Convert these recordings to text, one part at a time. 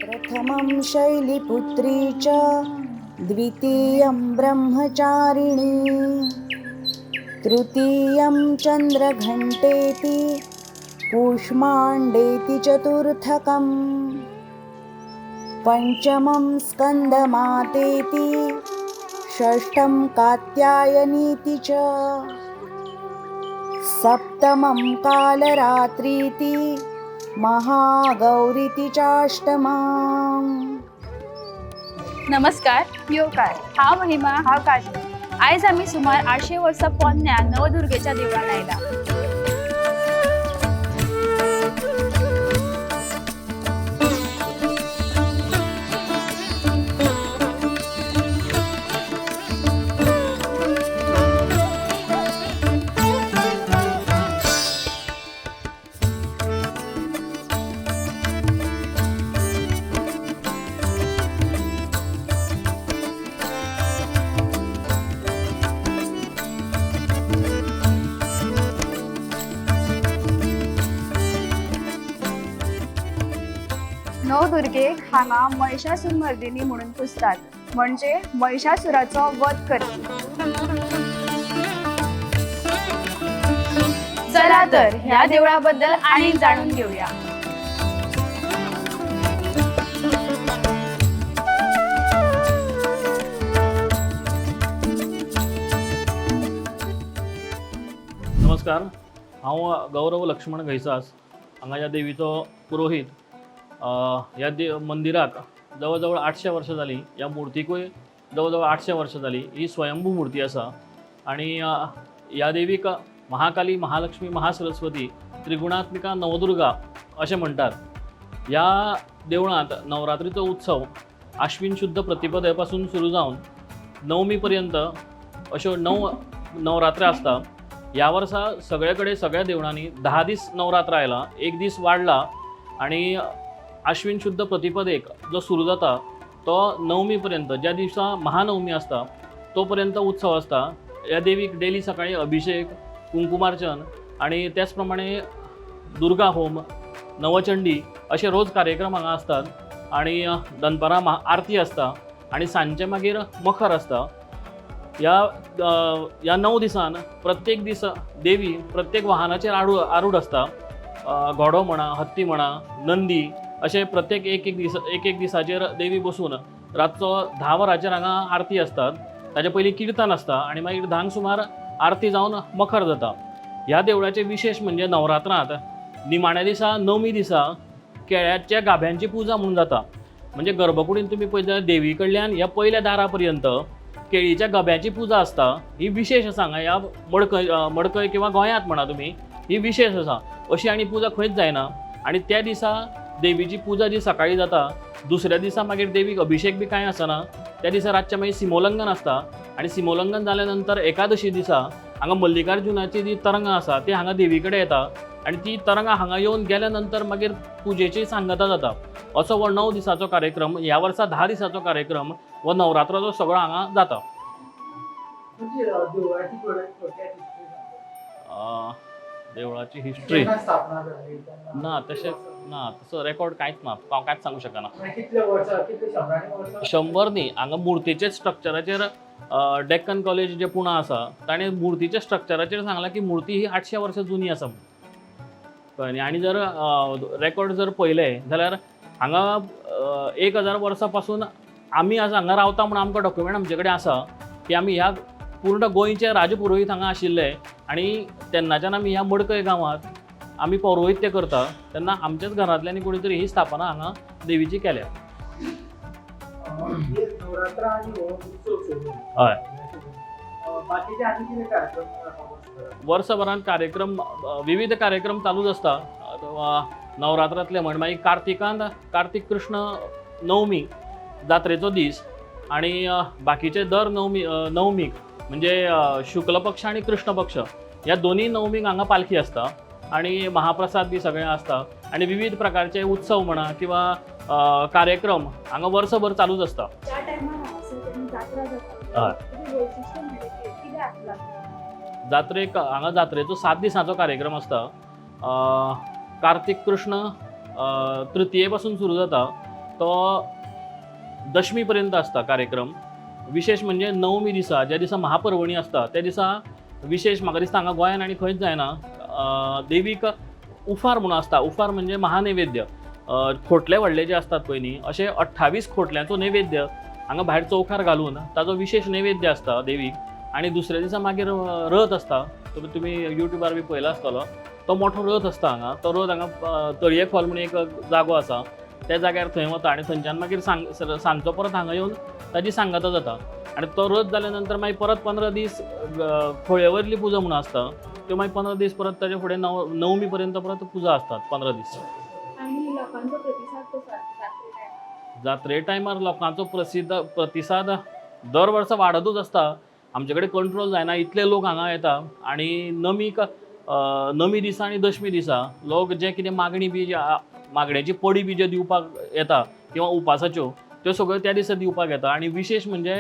प्रथमं शैलिपुत्री च द्वितीयं ब्रह्मचारिणी तृतीयं चन्द्रघण्टेति कूष्माण्डेति चतुर्थकम् पञ्चमं स्कन्दमातेति षष्ठं कात्यायनीति च सप्तमं कालरात्रीति महागौरीति चाष्टमम्। नमस्कार। येवकार। हांव महिमा। हांव काजल। आयज आमी सुमार 800 वर्सां पोन्न्या नवदुर्गेच्या देवळान आयला। नवदुर्गेक हांगा महिषासूर मर्दिनी म्हणून पुजतात, म्हणजे महिषासुराचो वध करपी। चला तर ह्या देवळा बद्दल आनीक जाणून घेऊया। नमस्कार, हांव गौरव लक्ष्मण घैसास, हांगाच्या देवीचो पुरोहीत। ह्या मंदिराक जवळ जवळ 800 वर्सां जालीं। ह्या मुर्तीकूय जवळ जवळ 800 वर्सां जालीं। ही स्वयंभू मूर्ती आसा आनी ह्या देवीक महाकाली, महालक्ष्मी, महासरस्वती, त्रिगुणात्मिका नवदुर्गा अशें म्हणटात। ह्या देवळांत नवरात्रीचो उत्सव आश्विन शुद्ध प्रतिपदे पासून सुरू जावन नवमी पर्यंत अश्यो 9 नवरात्र्यो आसता। ह्या वर्सा सगळे कडेन सगळ्या देवळांनी 10 दीस नवरात्र आयला, एक दीस वाडला आनी आश्विन शुद्ध प्रतिपदेक जो सुरू जाता तो नवमी पर्यंत, ज्या दिसा महानवमी आसता तो पर्यंत उत्सव आसता। ह्या देवीक डेली सकाळी अभिशेक, कुंकुमार्चन आनी त्याच प्रमाणे दुर्गा होम, नवचंडी अशे रोज कार्यक्रम हांगा आसतात आनी दनपारां आरती आसता आनी सांजचे मागीर मखर आसता। ह्या 9 दिसान प्रत्येक दीस देवी प्रत्येक वाहनाचेर आरूढ आसता। घोडो म्हणा, हत्ती म्हणा, नंदी अशें प्रत्येक एक एक दीस एक एक दिसाचेर देवी बसून रातचो 10 वरांचेर हांगा आरती आसतात। ताजे पयलीं किर्तन आसता आनी मागीर 10 सुमार आरती जावन मखर जाता। ह्या देवळाचें विशेश म्हणजे नवरात्रांत निमाण्या दिसा नवमी दिसा केळ्याच्या गाभ्यांची पुजा म्हूण जाता। म्हणजे गर्भकुडीन तुमी पळयत जाल्यार देवी कडल्यान ह्या पयल्या दारा पर्यंत केळीच्या गब्याची पुजा आसता। ही विशेश आसा हांगा ह्या मडकय किंवा गोंयांत म्हणा तुमी, ही विशेश आसा। अशी आनी पुजा खंयच जायना आनी त्या दिसा देवीची पुजा जी सकाळी जाता, दुसऱ्या दिसा मागीर देवीक अभिशेक बी कांय आसना। त्या दिसा रातचें मागीर सिमोलंगन आसता आनी सिमोलंगन जाल्या नंतर एकादशी दिसा हांगा मल्लिकार्जुनाची जी तरंगां आसा ती हांगा देवी कडेन येता आनी ती तरंगां हांगा येवन गेल्या नंतर मागीर पुजेची सांगता जाता। असो हो 9 दिसाचो कार्यक्रम, ह्या वर्सा 10 दिसाचो कार्यक्रम हो नवरात्राचो सगळो हांगा जाता। देवळाची हिस्ट्री ना, तशें ना, तसो रेकॉर्ड कांयच ना, हांव कांयच सांगूंक शकना। 100 न्ही, हांगा मुर्तीचे स्ट्रक्चराचेर डेक्कन कॉलेज जे पुणा आसा ताणें मुर्तीच्या स्ट्रक्चराचेर सांगलां की मुर्ती ही 800 वर्सां जुनी आसा म्हणून, कळ्ळें न्ही? आनी जर रेकॉर्ड जर पळयलें जाल्यार हांगा 1000 वर्सां पासून आमी आज हांगा रावता म्हूण आमकां डॉक्युमेंट आमचे कडेन आसा की आमी ह्या पूर्ण गोंयचे राजपुरोहीत हांगा आशिल्ले आनी तेन्नाच्यान आमी ह्या मडकय गांवांत आमी पौरोहित्य करता, तेन्ना आमच्याच घरांतल्यांनी कोणी तरी ही स्थापना हांगा देवीची केल्या। हय, वर्सभरांत कार्यक्रम, विविध कार्यक्रम चालूच आसता। नवरात्रांतले म्हण, मागीर कार्तिकांत कार्तीक कृष्ण नवमी जात्रेचो दीस आनी बाकीचे दर नवमीक म्हणजे शुक्ल पक्ष आनी कृष्ण पक्ष ह्या दोनूय नवमीक हांगा पालखी आसता आनी महाप्रसाद बी सगळें आसता आनी विविध प्रकारचे उत्सव म्हणा किंवा कार्यक्रम हांगा वर्सभर चालूच आसता। जात्रेक हांगा जात्रेचो 7 दिसांचो कार्यक्रम आसता। कार्तीक कृष्ण तृतीये पासून सुरू जाता, तो दशमी पर्यंत आसता कार्यक्रम. विशेश म्हणजे नवमी दिसा, ज्या दिसा महापर्वणी आसता त्या दिसा विशेश म्हाका दिसता हांगा गोंयान आनी खंयच जायना, देवीक उफार म्हणून आसता. उफार म्हणजे महानैवेद्य. खोटले व्हडले जे आसतात पळय न्ही, अशे 28 खोटल्यांचो नैवेद्य हांगा भायर चौखार घालून ताजो विशेश नैवेद्य आसता देवीक. आनी दुसऱ्या दिसा मागीर रथ आसता, तो तुमी युट्यूबार बी पळयला आसतलो, तो मोठो रथ आसता हांगा. तो रथ हांगा तळये खोल म्हणून एक जागो आसा, त्या जाग्यार थंय वता आनी थंयच्यान मागीर सांजचो परत हांगा येवन ताजी सांगाता जाता. आनी तो रथ जाल्या नंतर मागीर परत 15 दीस खोळे वयली पुजा म्हणून आसता, त्यो मागीर 15 दीस परत ताजे फुडें नवमी पर्यंत परत पुजा आसतात 15 दीस. आनी लोकांचो प्रतिसाद कसो आसता जात्रे टायमार? जात्रे टायमार लोकांचो प्रतिसाद दर वर्सा वाडतूच आसता. आमचे कडेन कंट्रोल जायना इतले लोक हांगा येता. आनी नमी दिसा आनी दशमी दिसा लोक जे कितें मागणी बी मागण्याची पडी बी जे दिवपाक येता किंवा उपासाच्यो, त्यो सगळ्यो त्या दिसा दिवपाक येता. आनी विशेश म्हणजे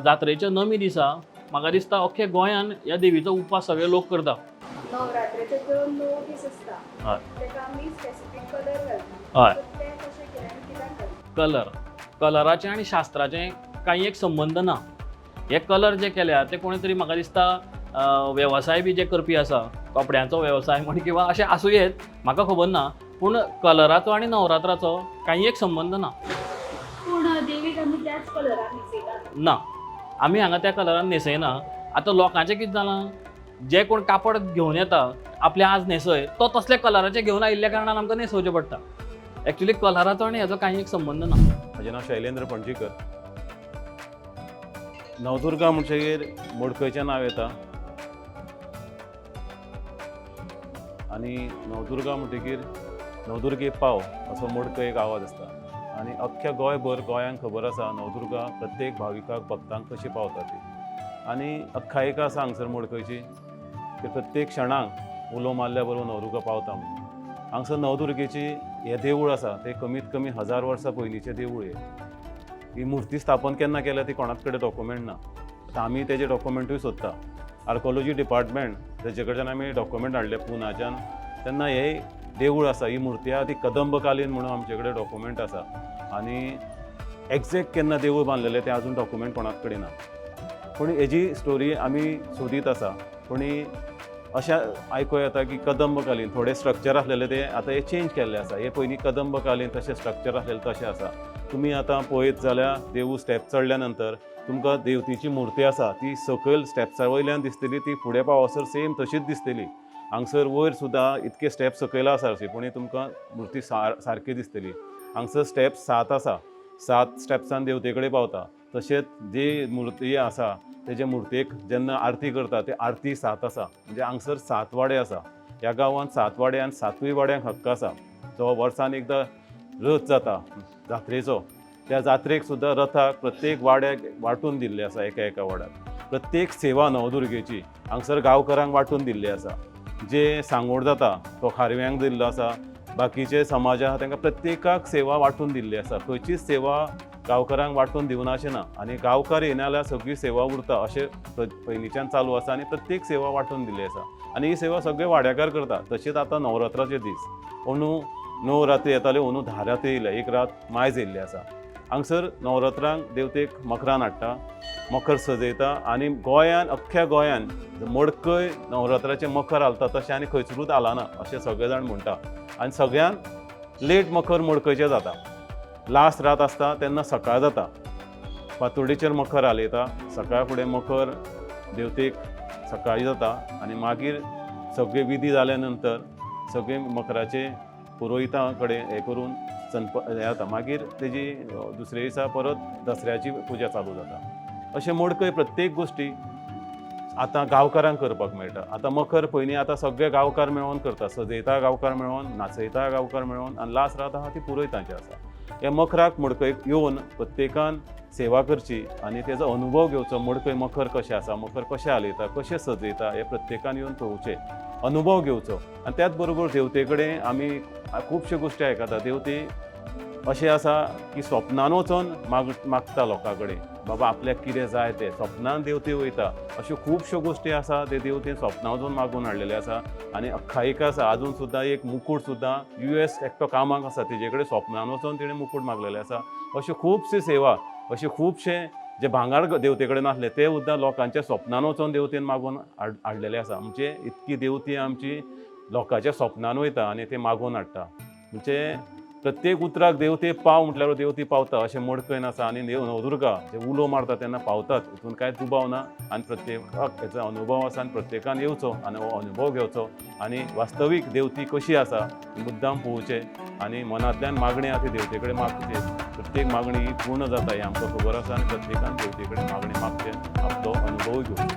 जात्रेच्या नमी दिसा म्हाका दिसता अख्खे गोंयान ह्या देवीचो उपास सगळे लोक करता. नवरात्रेचे जो 9 दीस आसता हय. तेका आमी स्पेसिफीक कलर घालता. हय. सो ते कशें केलें आनी कित्याक घालता? कलराचें आनी शास्त्राचें कांय एक संबंद ना. हे कलर जे केल्या ते कोणी तरी म्हाका दिसता वेवसाय बी जे करपी आसा, कपड्यांचो वेवसाय म्हण किंवा अशें आसूं येत, म्हाका खबर ना, पूण कलराचो आनी नवरात्राचो कांय एक संबंद ना. पूण देवीक आमी त्याच कलरान न्हेसयतात. ना, आमी हांगा त्या कलरान न्हेसयना. आतां लोकांचें कितें जालां, जे कोण कापड घेवन येता आपलें आज न्हेसय, तो तसल्या कलराचें घेवन आयिल्ल्या कारणान आमकां न्हेसोवचें पडटा. एक्चुली कलराचो आनी हेजो कांय एक संबंद ना. म्हजें नांव शैलेंद्र पणजीकर. नवदुर्गा म्हणटगीर मडकयचें नांव येता आनी नवदुर्गा म्हणटगीर नवदुर्गे पाव असो मडकय एक आवाज आसता. आनी अख्ख्या गोंयभर गोंयांक खबर आसा नवदुर्गा प्रत्येक भाविकाक भक्तांक कशी पावता ती. आनी अख्खायिका आसा हांगसर मडकयची की प्रत्येक क्षणाक उलो मारल्या बरोबर नवदुर्गा पावता म्हणून. हांगसर नवदुर्गेची हें देवूळ आसा तें कमीत कमी 1000 वर्सां पयलींचें देवूळ हें. ही मुर्ती स्थापन केन्ना केल्या ती कोणाच कडेन डॉक्युमेंट ना. आतां आमी तेजे डॉक्युमेंटूय सोदता. आर्कोलॉजी डिपार्टमेंट तेजे कडच्यान आमी डॉक्युमेंट हाडले पुनाच्यान, तेन्ना हे देवूळ आसा ही मुर्ती आहा ती कदंबकालीन म्हणून आमचे कडेन डॉक्युमेंट आसा. आनी एग्जॅक्ट केन्ना देवूळ बांदलेलें तें आजून डॉक्युमेंट कोणाच कडेन ना. पूण हेजी स्टोरी आमी सोदीत आसा. पूण अशें आयको येता की कदंबकालीन थोडे स्ट्रक्चर आसलेले ते आतां हे चेंज केल्ले आसा. हे पयलीं कदंबकालीन तशें स्ट्रक्चर आसलेलें तशें आसा. तुमी आतां पळयत जाल्यार देवूळ स्टेप चडल्या नंतर तुमकां देवतेची मुर्ती आसा ती सकयल स्टेप्सा वयल्यान दिसतली, ती फुडें पावसर सेम तशीच दिसतली. हांगसर वयर सुद्दां इतके स्टेप सकयल आसा अशी, पूण तुमकां मुर्ती सारकी दिसतली. हांगसर स्टेप 7 आसा, 7 स्टेप्सान देवते कडेन पावता. तशेंच जी मुर्ती आसा तेजे मुर्तेक जेन्ना आरती करता ते आरती 7 आसा. म्हणजे हांगसर 7 वाडे आसा. ह्या गांवांत 7 वाडे आनी 7ूय वाड्यांक हक्क आसा. जो वर्सान एकदां रथ जाता जात्रेचो, त्या जात्रेक सुद्दां रथाक प्रत्येक वाड्याक वांटून दिल्ले आसा. एका एका वाड्याक प्रत्येक सेवा नवदुर्गेची हांगसर गांवकारांक वांटून दिल्ली आसा. जे सांगोड जाता तो खारव्यांक दिल्लो आसा, बाकीचे समाज आसा तांकां प्रत्येकाक सेवा वांटून दिल्ली आसा. खंयचीच सेवा गांवकारांक वांटून दिवना अशें ना. आनी गांवकार येना जाल्यार सगळी सेवा उरता अशें पयलींच्यान चालू आसा. आनी प्रत्येक सेवा वांटून दिल्ली आसा आनी ही सेवा सगळे वाड्याकार करता. तशेंच आतां नवरात्राचे दीस, अंदू 9 राती येताल्यो, अंदू 10 राती येयल्या, एक रात मायज येयल्ली आसा. हांगसर नवरात्रांक देवतेक मखरान हाडटा, मखर सजयता. आनी गोंयान अख्ख्या गोंयान मडकय नवरात्राचें मखर हालता तशें आनी खंयसरूच हालना अशें सगळे जाण म्हणटा. आनी सगळ्यान लेट मखर मडकयचें जाता. लास्ट रात आसता तेन्ना सकाळ जाता, फांतोडेचेर मखर हालयता. सकाळ फुडें मखर देवतेक सकाळीं जाता आनी मागीर सगळे विधी जाल्या नंतर सगळे मखराचे पुरोहिता कडेन हें करून हें जाता. मागीर तेजी दुसरे दिसा परत दसऱ्याची पुजा चालू जाता. अशें मडकय प्रत्येक गोश्टी आतां गांवकारांक करपाक मेळटा. आतां मखर पयलीं आतां सगळे गांवकार मेळोन करता, सजयता गांवकार मेळोन, नाचयता गांवकार मेळोन, आनी लास्ट रात आहा ती पुरोयतांची आसा. ह्या मखराक मडकयक येवन प्रत्येकान सेवा करची आनी तेजो अनुभव घेवचो. मडकय मखर कशें आसा, मखर कशें हालयता, कशें सजयता, हें प्रत्येकान येवन पळोवचें, अनुभव घेवचो. आनी त्याच बरोबर देवते कडेन आमी खुबश्यो गोश्टी आयकता. देवते अशें आसा की स्वप्नान वचोन मागता लोकां कडेन, बाबा आपल्याक कितें जाय तें स्वप्नान देवते वयता. अश्यो खुबश्यो गोश्टी आसा ते देवतेन स्वप्नां वचून मागून हाडलेले आसा. आनी अख्खायिका आसा, आजून सुद्दां एक मुकूट सुद्दां US एकटो कामाक आसा तेजे कडेन स्वप्नान वचोन तेणें मुकूट मागलेले आसा. अश्यो खुबश्यो सेवा, अशे खुबशे जे भांगर देवते कडेन आसले ते सुद्दां लोकांच्या स्वप्नान वचोन देवतेन मागून हाडलेले आसा. म्हणजे इतकी देवती आमची लोकांच्या स्वप्नान वयता आनी ते मागून हाडटा. म्हणजे प्रत्येक उतराक देवते पाव म्हटल्यार देवती पावता अशें मडकयन आसा. आनी नवदुर्गा जे उलो मारता तेन्ना पावतात, हितून कांय दुबाव ना. आनी प्रत्येकाक हेचो अनुभव आसा आनी प्रत्येकान येवचो आनी हो अनुभव घेवचो आनी वास्तवीक देवती कशी आसा मुद्दाम पळोवचें आनी मनांतल्यान मागणी आसा ती देवते कडेन मागचे. प्रत्येक मागणी ही पूर्ण जाता हें आमकां खबर आसा आनी प्रत्येकान देवते कडेन मागणी मागचें, आपलो अनुभव घेवचो.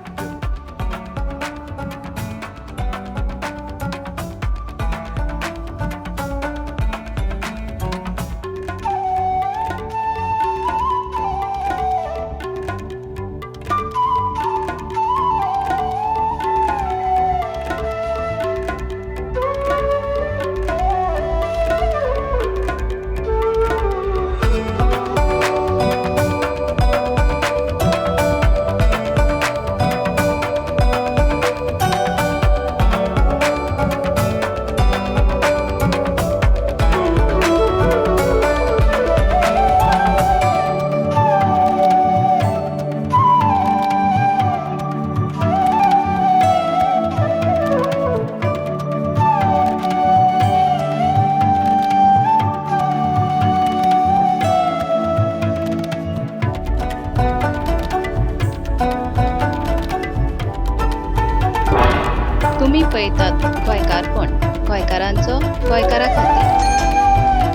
तुम्ही पळयतात गोंयकारपण, गोंयकारांचो गोंयकारा खातीर.